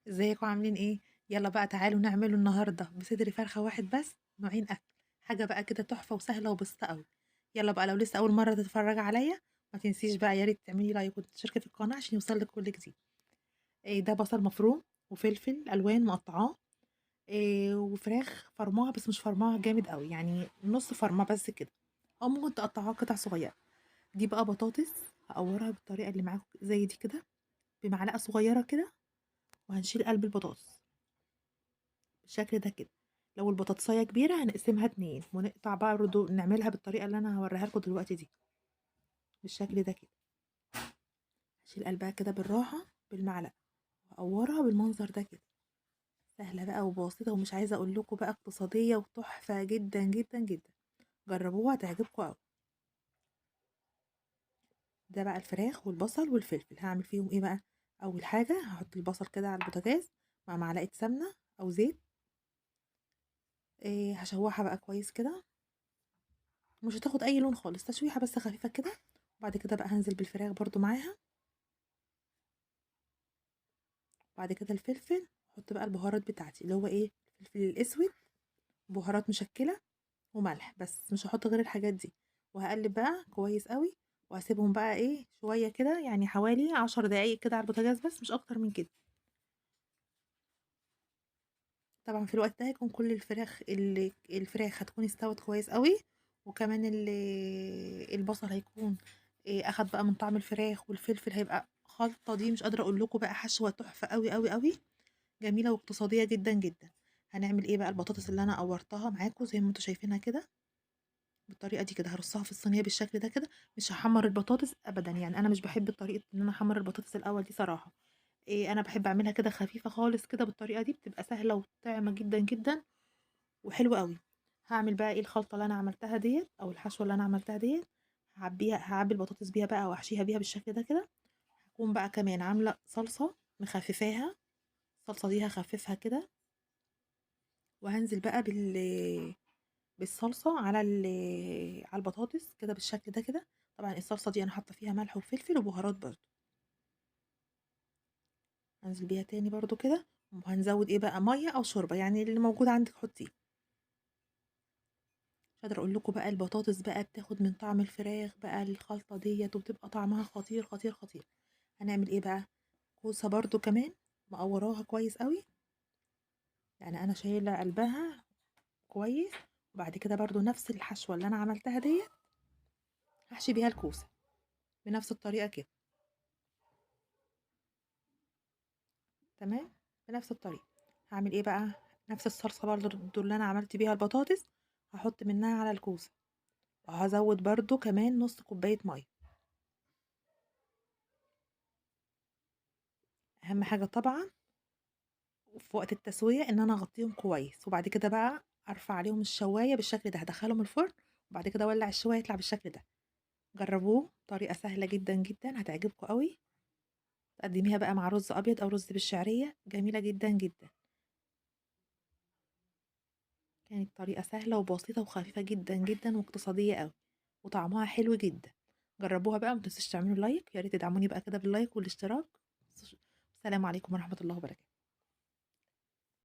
ازيكم عاملين ايه؟ يلا بقى تعالوا نعمله النهارده بصدر فرخة واحد بس نوعين اكل، حاجة بقى كده تحفة وسهلة وبسيطة قوي. يلا بقى لو لسه اول مرة تتفرج عليا ما تنسيش بقى يا ريت تعملي like وتشتركي في القناة عشان يوصلك كل جديد. إيه ده؟ بصل مفروم وفلفل الوان مقطعاه، إيه وفراخ فرماها بس مش فرماها جامد قوي، يعني نص فرمه بس كده، او ممكن تقطعوها قطع صغيرة. دي بقى بطاطس هقورها بالطريقة اللي معاكم زي دي كده بمعلقه صغيرة كده، وهنشيل قلب البطاطس بالشكل ده كده. لو البطاطسايه كبيرة هنقسمها 2 ونقطع بقى برضو، نعملها بالطريقة اللي انا هوريها لكم دلوقتي دي بالشكل ده كده. هشيل قلبها كده بالراحة بالمعلقه واقورها بالمنظر ده كده. سهلة بقى وبسيطة، ومش عايزه اقول لكم بقى اقتصادية وتحفه جدا جدا جدا، جربوها هتعجبكم قوي. ده بقى الفراخ والبصل والفلفل. هعمل فيهم ايه بقى؟ اول حاجة هحط البصل كده على البوتاجاز مع معلقه سمنه او زيت، إيه هشوحها بقى كويس كده، مش هتاخد اي لون خالص، تشويحه بس خفيفة كده. وبعد كده بقى هنزل بالفراخ برضو معاها، بعد كده الفلفل. احط بقى البهارات بتاعتي اللي هو ايه، الفلفل الاسود، بهارات مشكلة وملح، بس مش هحط غير الحاجات دي. وهقلب بقى كويس قوي، وهسيبهم بقى ايه شوية كده، يعني حوالي 10 دقايق كده على البوتاجاز بس، مش اكتر من كده. طبعا في الوقت ده هيكون كل الفراخ اللي الفراخ هتكون استوت كويس قوي، وكمان البصل هيكون إيه اخد بقى من طعم الفراخ، والفلفل هيبقى خلطه دي مش قادرة اقول لكم بقى، حشوه تحفة قوي قوي قوي، جميلة واقتصادية جدا جدا. هنعمل ايه بقى؟ البطاطس اللي انا قورتها معاكم زي ما انتم شايفينها كده بالطريقة دي كده، هرصها في الصينية بالشكل ده كده. مش هحمر البطاطس ابدا، يعني انا مش بحب طريقه ان انا احمر البطاطس الاول دي صراحة. إيه انا بحب اعملها كده خفيفة خالص كده بالطريقة دي، بتبقى سهلة وطعمه جدا جدا وحلوه قوي. هعمل بقى ايه الخلطة اللي انا عملتها ديت او الحشوه اللي انا عملتها ديت، هعبي البطاطس بيها بقى واحشيها بيها بالشكل ده كده. هكون بقى كمان عامله صلصه مخففاها، الصلصه دي هخففها كده، وهنزل بقى بالصلصه على البطاطس كده بالشكل ده كده. طبعا الصلصه دي انا حاطه فيها ملح وفلفل وبهارات برضو، هنزل بيها تاني برضو كده. وهنزود ايه بقى؟ مية او شوربة، يعني اللي موجود عندك حطيه. مش قادرة اقول لكم بقى البطاطس بقى بتاخد من طعم الفراخ بقى الخلطة ديت، وبتبقى طعمها خطير خطير خطير. هنعمل ايه بقى؟ كوسة برضو كمان مقوراها كويس قوي، يعني انا شايله قلبها كويس. وبعد كده برضو نفس الحشوه اللي انا عملتها ديت هحشي بيها الكوسه بنفس الطريقة كده، تمام، بنفس الطريقة. هعمل ايه بقى؟ نفس الصلصه برضو اللي انا عملت بيها البطاطس هحط منها على الكوسه، وهزود برضو كمان نص كوباية مية. اهم حاجة طبعا في وقت التسوية ان انا اغطيهم كويس، وبعد كده بقى ارفع عليهم الشوايه بالشكل ده، هدخلهم الفرن وبعد كده اولع الشوايه يطلع بالشكل ده. جربوه، طريقه سهلة جدا جدا هتعجبكم قوي. تقدميها بقى مع رز ابيض او رز بالشعريه، جميلة جدا جدا. كانت طريقه سهلة وبسيطة وخفيفة جدا جدا واقتصادية قوي، وطعمها حلو جدا. جربوها بقى، ما تنسوش تعملوا like، يا ريت تدعموني بقى كده بال like والاشتراك. السلام عليكم ورحمة الله وبركاته.